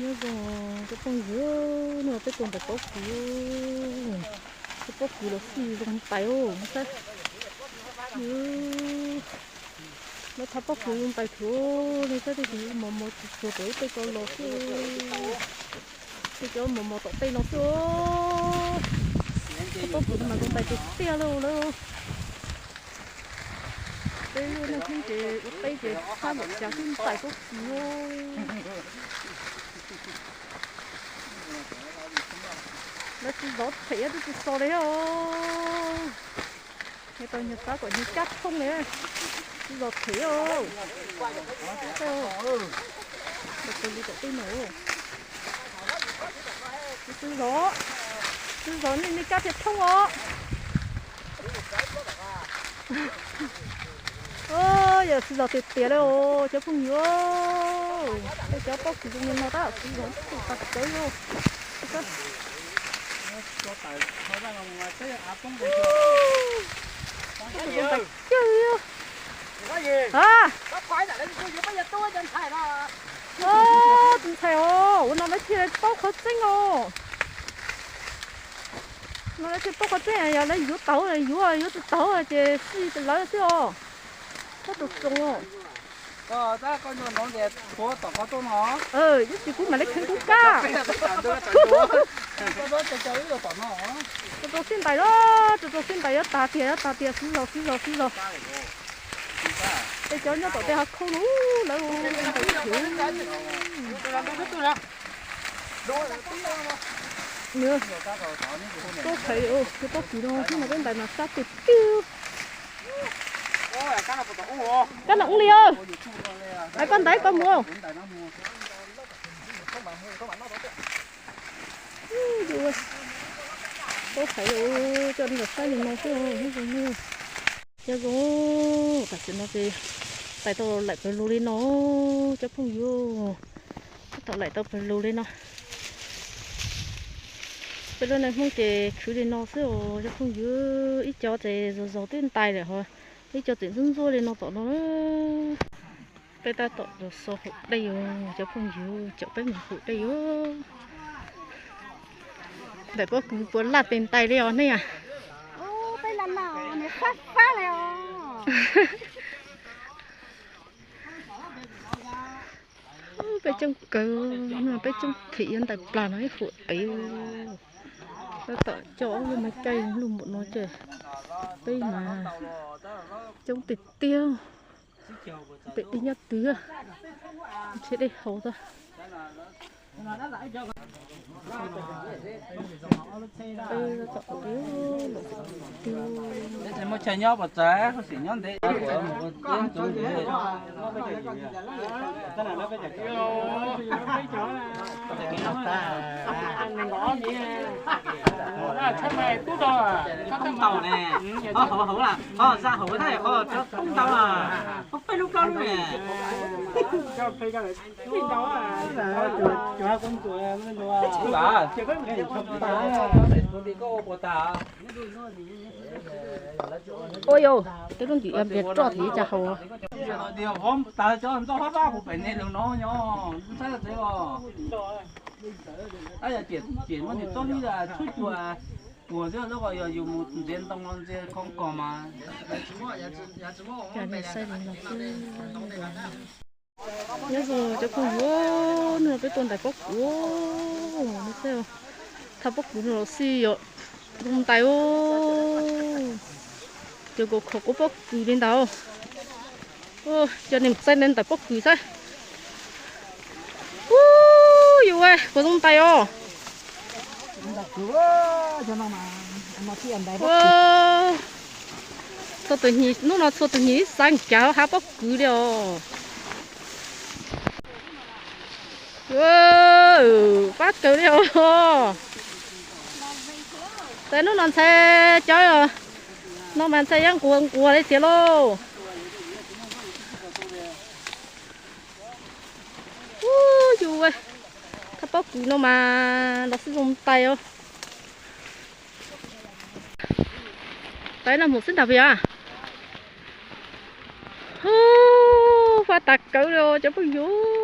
Nyob zoo cov phooj ywg, no peb tuaj ntais pob kws, cov pob kws los xij zoo ntais os, saib. Lawv thab pob kws zoo ntais thuav li, saib tej tus mos mos tsuag tsuag tom ub tej ko los xwb. Tej cov mos mos tom tej no xwb. Cov pob kws no mas zoo ntais tiag tiag li lawm. Peb lub neej Hmoob ces ua teb ces thab npaum cas twb ntais pob kws. Lawv tsis zov them twb tsis so li os. Nws tau nyuag xav kom nws cab thooj li, tsis zov them os. Tsis zov, tsis zov nej, nej cab thiaj thooj os. Yog tsis zov tiag tiag li os cov phooj ywg. Tej cov pob kws zoo li no tab tsis zov tsis tas cawv li. Tus ntxhais os, ua no lawv thiaj paub qhov tseeb os. No lawv thiaj paub qhov tseeb, yog lawv yuav tau yuav, yuav tsis tau ces xij lawv xwb os. Txhob tus tsoos os. Tab sis kuv mam li kheev kuv kab. Tus tsoos xij ntais los, tus tsoos xij ntais yuav tag tiag, yuav tag tiag, xwb zog, xwb zog, xwb zog. Tej cov nyob tom tej hav khoob no lawv ntais. Pob qhaiv, pob kws no thiab no peb ntais mas sab tiag tiag. Kab no ub li, hais koj ntais koj mus. Pob qhaiv, coj nej los saib li no xwb. Nyob zoo, tam sim no ces ntais tau laim pawg lug li no, cov phooj ywg. Tau laim tau pawg lug li no. Peb lub neej Hmoob ces khwv li no xwb os cov phooj ywg, ib co ces zog zog twb ntais lawm ho, ib co tseem ntxuaj ntxuaj li no tom no. Peb tab tom los so haus dej os cov phooj ywg, caum peb mus haus dej os. Ntais pob kws puas laj tes ntais li os nej a? Peb coob kawg, peb coob thim yuav ntais plag no ib huam pem. Tab tom coj ob lub me caij lug npaum no ces peb mas coob tiag tiag. Pem dej nyob twg, nrhiav dej haus tag. Muaj chaw nyob puas txawv, koj sim nyob ntev. Tau ne, ho hauv hauv la, ho za hauv na, ho tau la, ho peb lub plaub lub ne. Ua yau, tej lub ntim npias roj thiab cas haus. Tias qhov tas cov ntxoj hlob hlab puag pem ne lawm no nyob saib tsev os. Yog tias muaj niam txoj hlib tshub cua puag xwb lawm, yog yus mus ntxias ntoo los ntxias khoo kos mas. Nyob zoo cov phooj ywg, hnub no peb tuaj ntais pob kws, thaj pob kws no los xij yom, zoo ntais os. Cov kaus khov quav pob kws li ntawd. Cov niam txiv ntais pob kws xwb. Ub, yus puas zoo ntais os. Txhua tus, hnub no txhua tus nyiam ib xav ncav hav pob kws li os. Pab kawg li os. Tes hnub no ntxhais cov no mas ntxhais yeej nquas nquas li tiag lauj. Ub, yus, thaj pob kws no mas los xij zoo ntais os. Tais no mus xwb ntag puas yog? Ub, fab tas kawg li os cov phooj ywg.